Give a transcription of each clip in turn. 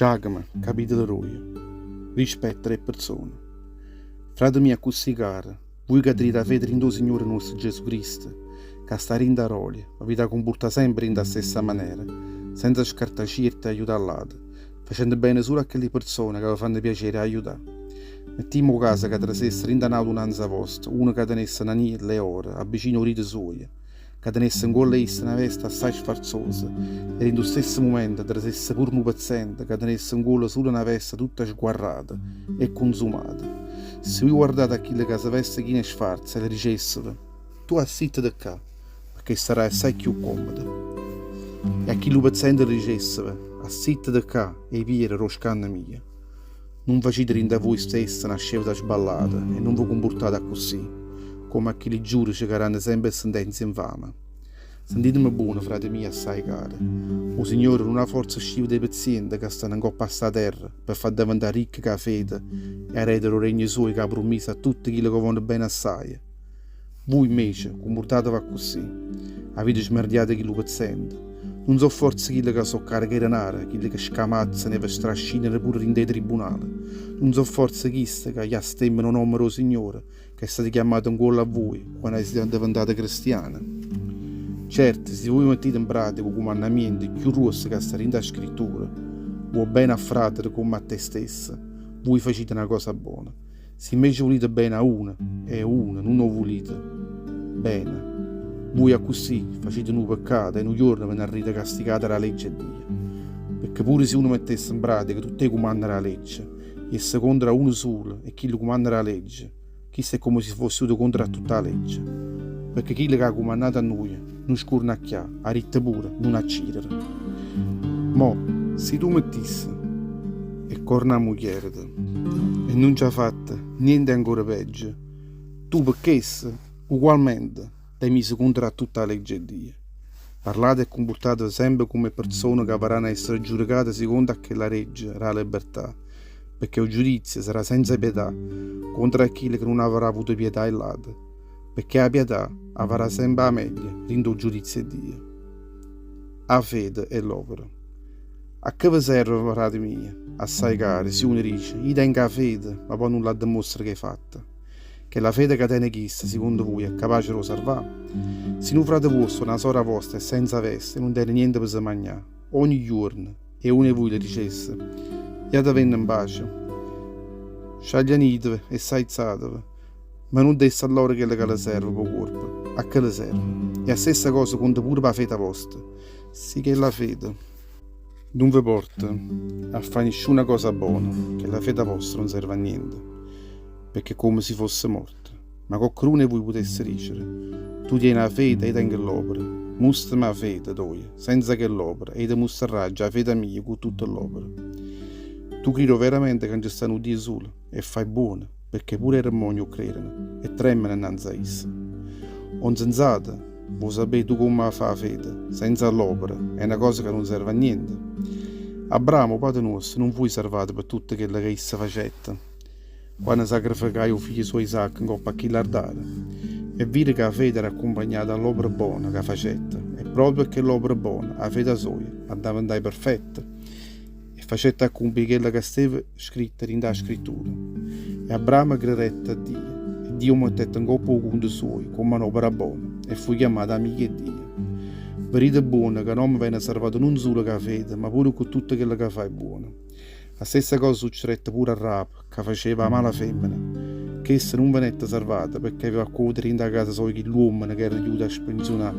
Giacomo, capitolo doje. Rispetto d' 'e pperzone. Frate mio accussì caro, vuje ca tenite 'a fede dint' 'o Signore nuosto Gesù Cristo, ca sta dint' 'a rolia, v'avite 'a cumpurtà sempe dint' 'a stessa manera, senza scartà cierte e aiutà ll'ate, facendo bene sulo a chelli perzone ca ve fanno piacere 'e aiutà. Mettimmo 'o caso ca trasesse dint' 'a n'adunanza vosta uno ca tenesse n'aniello 'e oro avvicino 'o dito suojo, ca tenesse 'ncuollo a isso na vesta assaje sfarzosa e dint' 'o stesso mumento trasesse pure nu pezzente ca tenesse 'ncuollo sulo na vesta tutta sguarrata e cunzumata. Si vuje guardate a chillo ca se veste chino 'e sfarzo e le dicesseve, Tu assittete ccà, pecché starraje assaje cchiù commodo. E a chillo pezzente le dicesseve, Assittete ccà 'e piede d' 'o scanno mio. Nun facite dint' 'a vuje stesse na sceveta sballata e nun ve cumpurtate accussì, comme a chilli giudice ca danno sempe 'e sentenzie 'nfame. Sentiteme buono, frate mio assaje caro, 'o Signore nun afforza scivete 'e pezziente ca stanno 'ncopp' a sta terra pe fa addeventà ricche cu 'a fede e arede d' 'o regno suojo ca ha prummiso a tutte chille ca 'o vonno bene assaje. Vui invece cumpurtateve accussì, avite smerdiato chillu pezzente. Nun so' forze chille ca so' cariche 'e denare, chille ca scamazzano e ve strascinano pure dint' 'e tribunale? Nun so' forze chiste ca jastemmano 'o nomme d' 'o Signore ca è stato chiammato 'ncuollo a vui quanno site addeventate crestiane? Certo, si vui mettite 'npratica 'o cumannamiento cchiù gruosso ca sta dint' 'a Scrittura, Vuò bene a fràtete comme a te stesso, vui facite na cosa bona. Si invece vulite bene a uno e uno nun 'o vulite bene, vuje accussì facite nu peccato e nu juorno venarrite castigate d' 'a legge 'e Dio. Pecché pure si uno mettesse 'npratica tutt' 'e cumanne d' 'a legge, jesse contro a uno sulo 'e chilli cumanne d' 'a legge, chisto è comme si fosse juto contro a tutta 'a legge. Pecché chillo che ha cumannato a nuje, nun scurnacchià, ha ditto pure, nun accirere. Mo, si tu mettisse 'e corna a mugliereta e nun ce ha fatto niente ancora peggio, tu pe chesto, ugualmente, t'hai miso contro a tutta 'a legge 'e Dio. Parlate e cumpurtateve sempe comme 'e perzone ca avranno 'a essere giudicate secondo a chella legge d' 'a libertà, pecché 'o giudizio sarà senza pietà contro a chillo ca nun avrà avuto pietà 'e ll'ate, pecché 'a pietà avrà sempe 'a meglio dint' 'o giudizio 'e Dio. 'A fede e l'opera. A che ve serve, frate mio, assai caro, si uno dice, Io tengo 'a fede, ma po' nun l'addimostra cu 'e fatte? Chella fede ca tene chisto, secondo vuje, è capace d' 'o salvà? Si nu frate vuosto o na sora vosta è senza veste e nun tene niente pe se magnà, ogni juorno, e uno 'e vuje le dicesse, Jatevenne 'npace, sciaglianiteve e saizzateve, ma nun desse a lloro chello ca le serve p' 'o cuorpo, a che le serve? E 'a stessa cosa conta pure p' 'a fede vosta. Si chella fede nun ve porta a fà nisciuna cosa bona, chella fede vostra nun serve a niente, pecché è comme si fosse morta. Ma coccheduno 'e vuje putesse dicere, Tu tiene 'a fede e io tengo ll'opere. Mùstrame 'a fede toja senza chell'opere e io te mustrarraggio 'a fede mia cu tutte ll'opere. Tu cride overamente ca nce sta nu Dio sulo e fai buono, pecché pure 'e demmonie 'o credeno e tremmano 'nnanze a isso. O 'nsenzato, vuò sapé tu comme 'a fa 'a fede senza ll'opere è na cosa ca nun serve a niente. Abramo, 'o pate nuosto, nun fuje sarvato pe tutto chello ca isso facette quanno sacrificaje 'o figlio suojo Isacco 'ncopp' a chill'altare. E vide ca 'a fede era accumpagnata 'a ll'opere bone ca facette e proprio pe chell'opere bone 'a fede soja addeventaje perfetta e facette accumpì chello ca steva scritto dint' 'a Scrittura. E Abramo credette a Dio, e Dio 'o mettette 'ncopp' 'o cunto suojo comm' a n'opera bona, e fuje chiammato amico 'e Dio. Vedite buono ca n'ommo vene sarvato nun sulo cu 'a fede, ma pure cu tutto chello ca fa 'e buono. A stessa cosa succedette pure a Raab, ca faceva 'a mala femmena. Chesta nun venette sarvata pecché aveva accuovuto dint' 'a casa soja chill'uommene ca erano jute a spenziunà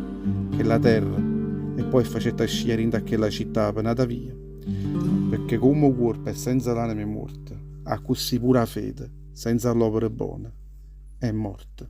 chella terra e po' 'e facette ascì 'a dint' a chella città pe n'ata via. Pecché comme 'o cuorpo è senza l'anema è muorto, accussì pure 'a fede, senza ll'opere bone, è morta.